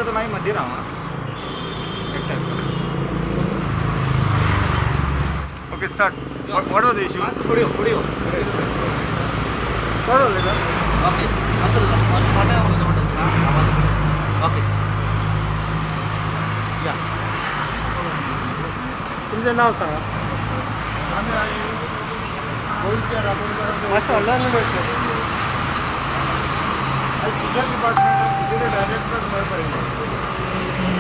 जाता, मागीर मदीं राव आं. एकठांय. Okay, start. What was the issue? फुडें यो, फुडें यो, फुडें यो. कोण उलयता? ओके, मातसो उलयता, फाटल्यान उलयता म्हणटा तुका आवाज. ओके या. तुमचें नांव सांगा. आमी गोंयच्या राबोडकारांचो. मातशें व्हडल्यान उलयचें. आयज फिशरी डिपार्टमेंटान फिशरी डायरेक्टर मेळपा येयले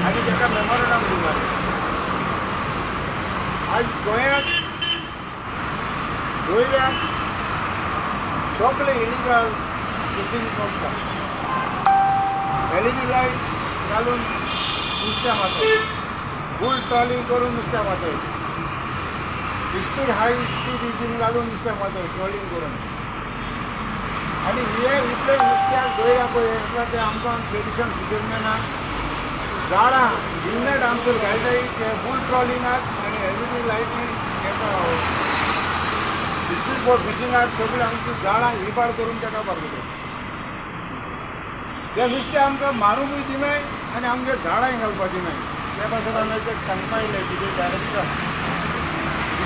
आनी ताका मेमोरंडम दिवपाक. आयज गोंयांत दर्यांत सगळे इलिगल फिशींग करता. एलईडी लायट घालून नुस्त्या मारतात, बुल ट्रॉलिंग करून नुस्त्या मारतात, स्पीड हाय स्पीड इंजीन घालून नुस्त्या मारतात ट्रॉलिंग करून. आनी हे इतले नुस्त्याक दर्या पळय येता, ते आमकां ट्रेडिशन फिशरमॅनाक जाळां गिलनेट आमचेर घालताय. ते फूल ट्रॉलिंगाक आनी एलईडी लायटीन ताका स्पीड बोट फिशिंगाक सगळे आमची जाळां इबाड करून ताका बारगता. ते नुस्तें आमकां मारूंकूय दिनाय आनी आमगे झाडांय घालपा दिनाय. त्या पासत आमी एक सांगपा येयले कितें, डायरेक्टर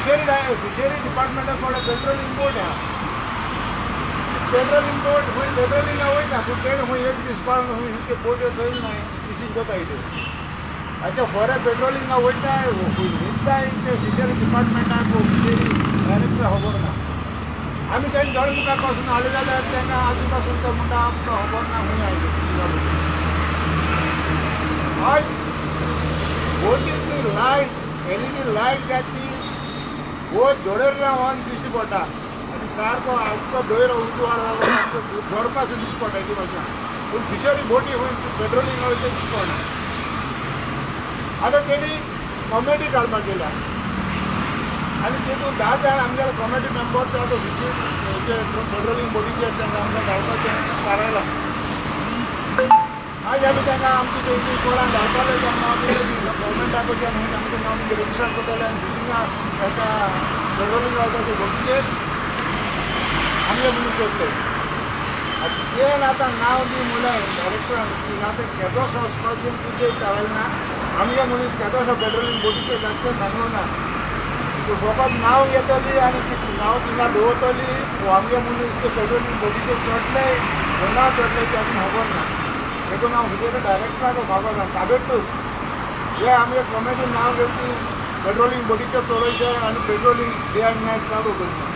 फिशरी डिपार्टमेंटा कडेन पेट्रोलिंग बोट आहा. पेट्रोलिंग बोट खंय पेट्रोलिंगा वयता, पूण तेणें खंय एक दीस पाळून खंय ते बोट्यो थंय नाय फिशींग करता ते. आनी ते फोरे पेट्रोलिंगा वयताय, खंय न्हिदताय ते फिशरी डिपार्टमेंटाक, फिशरी डायरेक्टर खबर ना. आमी तेंच्या दोळे मुखार पासून हाडले जाल्यार तांकां आजून पासून ते म्हणटा, आमकां खबर ना खंय आयले फिशिंगा बोटी. आयज बोटीर ती लायट, एलईडी लायट घातली, बोट धोडेर रावन दिश्टी पडटा आनी सारको आमचो दर्यो उजवाड जालो, आमचो घर पासून दिश्टी पडटा ती भाशेन. पूण फिशरी बोटी खंय पेट्रोलिंगा वयता दिश्टी पडना. आतां तेणी कॉमेटी घालपाक गेल्या आनी तितून 10 जाण आमगेले कॉमेटी मेंबर ते आतां फिशींग पेट्रोलिंग बोटीचेर तांकां आमकां धाडपाचें थारायलां. आयज आमी तांकां आमची तेंची कोणाक धाडपाले नांव दिलें. गव्हर्मेंटा कडच्यान खंय आमचें नांव रजिस्टर करतले आनी फिशिंगा ताका पेट्रोलिंग वता ते बोटीचेर आमगे मनीस वतले. आतां तें आतां नांव दी म्हणलें डायरेक्टरान की आतां केदोसो वचपाचें तुजें थारायलें ना. आमगे मनीस केदोसो पेट्रोलिंग बोटीचेर जाता तें सांगूं ना. तूं फकत नांव घेतली आनी ती नांव थिंगा दवरतली. आमगे मनीस ते पेट्रोलिंग बोटीचेर चडले वो ना चडले तें अजून खबर ना. देखून हांव फिशरी डायरेक्टराक मागोता, ताबडतोब हे आमगे कॉमेटी नांव घेवची पेट्रोलिंग बोटीचेर चलोवचें आनी पेट्रोलिंग डे आनी नायट चालू करचें.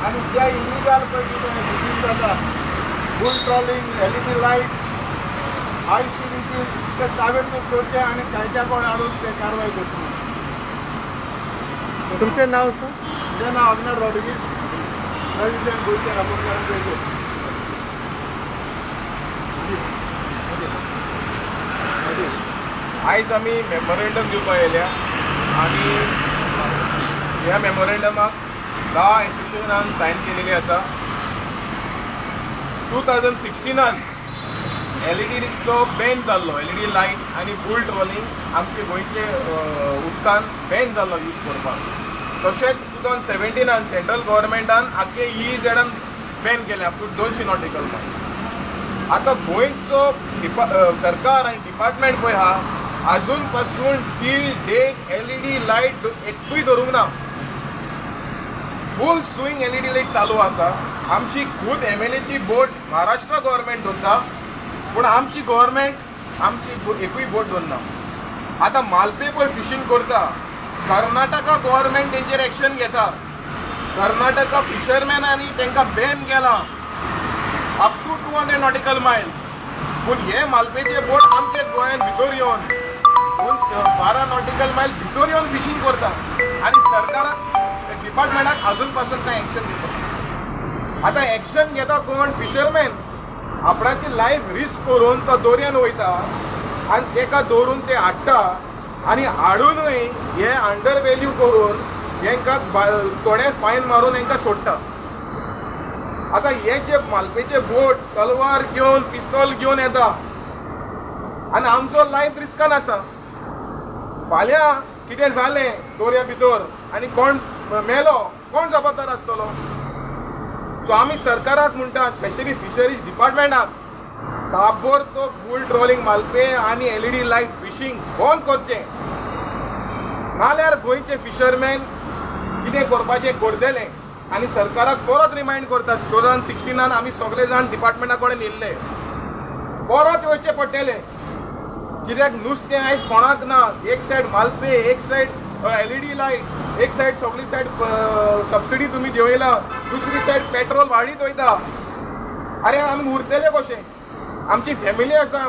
आनी जे इलिगल पळय कितें फिशींग जाता, bull trawling, LED light, high speed engine, ते ताबडतोब करचे आनी कायद्या कडेन हाडून ते कारवाय करची. तुमचें नांव सर? म्हजें नांव अग्नेल रॉड्रिगीस, प्रेसिडेंट, गोंयच्या राबोडकारांचो. आयज आमी मेमोरेंडम दिवपाक येयल्या आनी ह्या मेमोरेंडमाक 10 एसोसिएशनान सायन केलेली आसा. 2016नान एलईडीचो बॅन जाल्लो. एलईडी लायट आनी बुल ट्रॉलिंग आमचे गोंयचे उदकान बॅन जाल्लो यूज करपाक. तशेंच 2017नान सेंट्रल गव्हर्मेंटान आख्खे ईईझेडान बॅन केलें अप टू 200 नॉटिकल मायल. आतां गोंयचो सरकार आनी डिपार्टमेंट पळय आहा, अजून पासून till date LED light एकूय धरूंक ना. फूल स्विंग एलईडी लायट चालू आसा. आमची खूद एमएलएची बोट महाराष्ट्र गव्हर्मेंट दवरता, पूण आमची गव्हर्मेंट आमची एकूय बोट दवरना. आतां मालपे पळय फिशींग करता, कर्नाटका गव्हर्मेंट तेंचेर एक्शन घेता. कर्नाटका फिशरमॅनांनी तांकां बॅन केला up to 200 nautical mile, पूण हे मालपेचे बोट आमचे गोंयांत भितर येवन 12 नॉटिकल मायल भितर येवन फिशींग करता आनी सरकाराक, डिपार्टमेंटाक अजून पासून कांय एक्शन घेता. आतां एक्शन घेता कोण? फिशरमॅन. आपणाची लायफ रिस्क करून तो दर्यान वयता आनी तेका दवरून ते हाडटा आनी हाडूनय हे अंडर व्हॅल्यू करून हेंकां थोडे फायन मारून हेंकां सोडटा. आतां हे जे मालपेचे बोट तलवार घेवन, पिस्तोल घेवन येता आनी आमचो लायफ रिस्कान आसा. फाल्यां कितें जालें दर्या भितर आनी कोण मेलो, कोण जबाबदार आसतलो? सो आमी सरकाराक म्हणटा, स्पेशली फिशरीज डिपार्टमेंटाक ताबडतोब बुल ट्रॉलिंग मालपे आनी एलईडी लायट फिशींग बंद करचें, नाल्यार गोंयचे फिशरमॅन कितें करपाचें करतले. आनी सरकाराक परत रिमायंड करता, 2016नान आमी सगळे जाण डिपार्टमेंटा कडेन येयल्ले, परत येवचें पडटलें, कित्याक नुस्तें आयज कोणाक ना. एक सायड मालपे, एक सायड एलईडी लायट, एक सायड सगळी सायड सबसिडी तुमी देंवयला, दुसरी सायड पेट्रोल वाडीत वयता. अरे, आमी उरतले कशें? आमची फॅमिली आसा,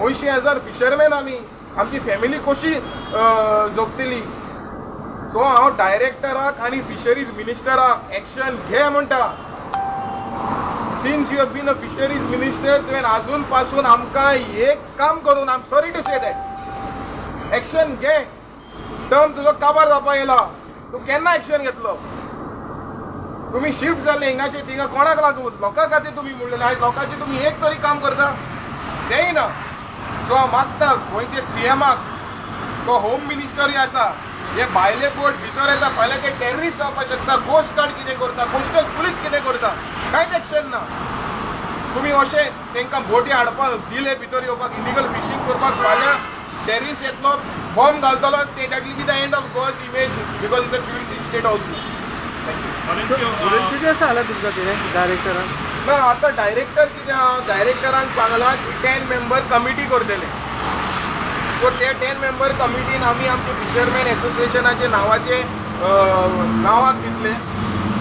80,000 फिशरमॅन आमी. आमची फॅमिली कशी जगतली? सो हांव डायरेक्टराक आनी फिशरीज मिनिस्टराक एक्शन घे म्हणटा. Since you have been a fisheries minister, तुवें अजून पासून आमकां एक काम करून, I am sorry to say that, action घे. टर्म तुजो काबार जावपा येयला, तूं केन्ना एक्शन घेतलो? तुमी शिफ्ट जाले हिंगाचे थिंगा कोणाक लागून? लोकां खातीर तुमी म्हणलेले. आयज लोकांचे तुमी एक तरी काम करता? तेंय ना. सो हांव मागता गोंयचे सीएमाक, तो होम मिनिस्टरूय आसा, हे भायले बोट भितर येता, फाल्यां ते टेररिस्ट जावपाक शकता. कोस्ट गार्ड कितें करता? कोस्टल पुलीस कितें करता? कांयच एक्शन ना. तुमी अशें तांकां बोटी हाडपाक दिले भितर येवपाक, इलिगल फिशींग करपाक, फाल्यां टेररिस्ट येतलो, बॉम्ब घालतलो ते. That will be the end of Goa's image, because it's a tourist state also. Thank you. कितें सांगलें तुमकां कितें डायरेक्टरान? ना, आतां डायरेक्टर कितें आहा, डायरेक्टरान सांगलां की 10 मेंबर कमिटी करतले. सो ते 10 मेंबर कमिटीन आमी आमचे फिशरमॅन एसोसिएशनाचे नांवाचे नांवाक दितले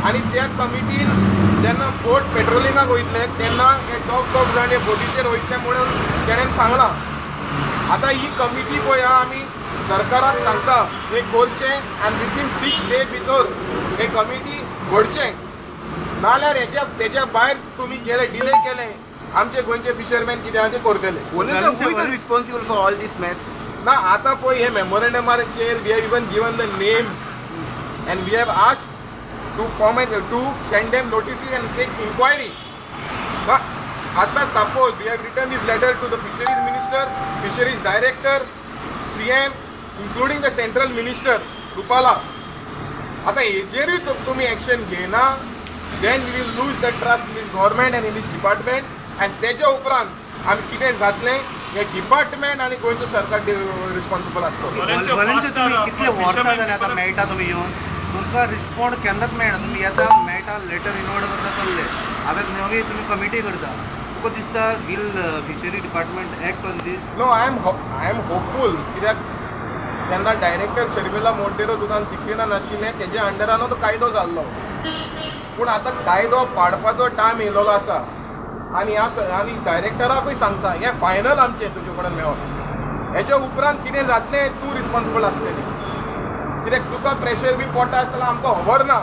आनी त्या कमिटीन जेन्ना बोट पेट्रोलिंगाक वयतले तेन्ना हे दोग दोग जाण हे बोटीचेर वयतले म्हणून तेणेन सांगलां. आतां ही कमिटी पळय आहा, आमी सरकाराक सांगता हे करचें आनी विथीन 6 डे भितर हे कमिटी घडचें. नाल्यार हेच्या तेच्या भायर तुमी केले, डिले केले, आमचे गोंयचे फिशरमॅन कितें आहा ते करतले. Who is responsible for all this mess? ना, आतां पळय, हे मेमोरेंडमाचेर we have even given the names and we have asked to form an to send them notices and take inquiry. आतां suppose we have written this letter to the fisheries minister, fisheries director, CM, including the central minister Rupala. आतां हेजेरूय तुमी action घेयना, then we will lose the trust in this government and in this department. आनी तेच्या उपरांत आमी कितें जातलें हें डिपार्टमेंट आनी गोंयचो सरकार रिस्पॉन्सिबल आसतलो. व्हॉलेंटियर, तुमी कितले वर्सां जाले आतां मेळटा तुमी येवन, तुमकां रिस्पॉन्ड केन्नाच मेळना. तुमी येता, मेळटा, लेटर इनवर्ड करता, चल्ले. आतां नवी तुमी कमिटी करता, तुका दिसता will fishery department act on this? No, I am hopeful, कित्याक तेन्ना डायरेक्टर शर्मिला मोंटेरो 2016नान आशिल्लें, तेज्या अंडरान तो कायदो जाल्लो. पूण आतां कायदो पाडपाचो टायम येयलेलो आसा आनी ह्या आनी डायरेक्टराकूय सांगता, हें फायनल आमचें तुजे कडेन मेळप. हेच्या उपरांत कितें जातलें, तूं रिस्पॉन्सिबल आसतली, कित्याक तुका प्रेशर बी पडटा आसतना आमकां खबर ना.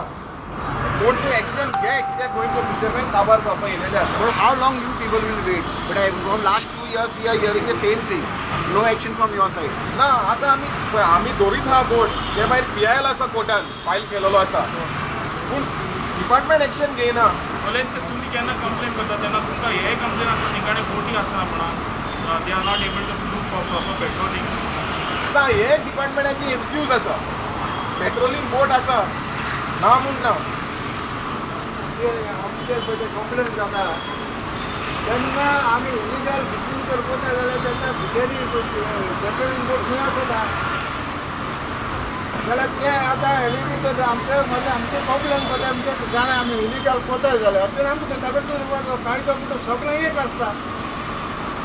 पूण तूं एक्शन घे, कित्याक गोंयचो फिशरमॅन काबार जावपा येयलेले आसा. But how long you people will wait? But from last 2 years we are hearing the same thing. No action from your side. ना, आतां आमी दवरीत आहा बोट. ते भायर पी I L आसा, कोर्टान फायल केलेलो आसा, पूण डिपार्टमेंट एक्शन घेयना. कॉलेज, तुमी केन्ना कंप्लेन करता तेन्ना तुमकां हे कंप्लेन आसता, तेंकाडे बोटी आसना म्हणून they are not able to do proper patrolling? ना, हे डिपार्टमेंटाची एक्सक्यूज आसा. पेट्रोलिंग बोट आसा, ना म्हूण ना. आमचे पळय कंप्लेन जाता तेन्ना आमी इलिगल फिशींग करपा जाल्यार तेन्ना फिशरी पेट्रोलिंग बोट खंय आसता? जाल्यार ते आतां एलईडी करता. आमचे मदें आमचे कंप्लेन करता, आमचे जाणा आमी इलिगल करताय जाल्यार आमकां ताबडतोब. कायदो म्हणटा सगळें एक आसता.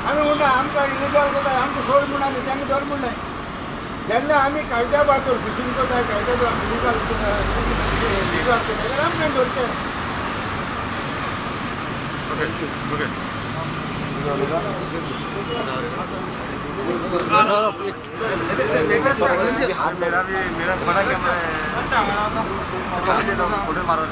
आमी म्हणटा आमकां इलिगल करता, आमकां सोड म्हणटा, आमी तांकां धर म्हणनाय. जेन्ना आमी कायद्या बाजूर फिशींग करताय, कायद्या इलिगल इलिगल करता जाल्यार आमकां धरचें. Okay. Okay. मेरा भी, मेरा बड़ा कैमरा है, फोटो मारो.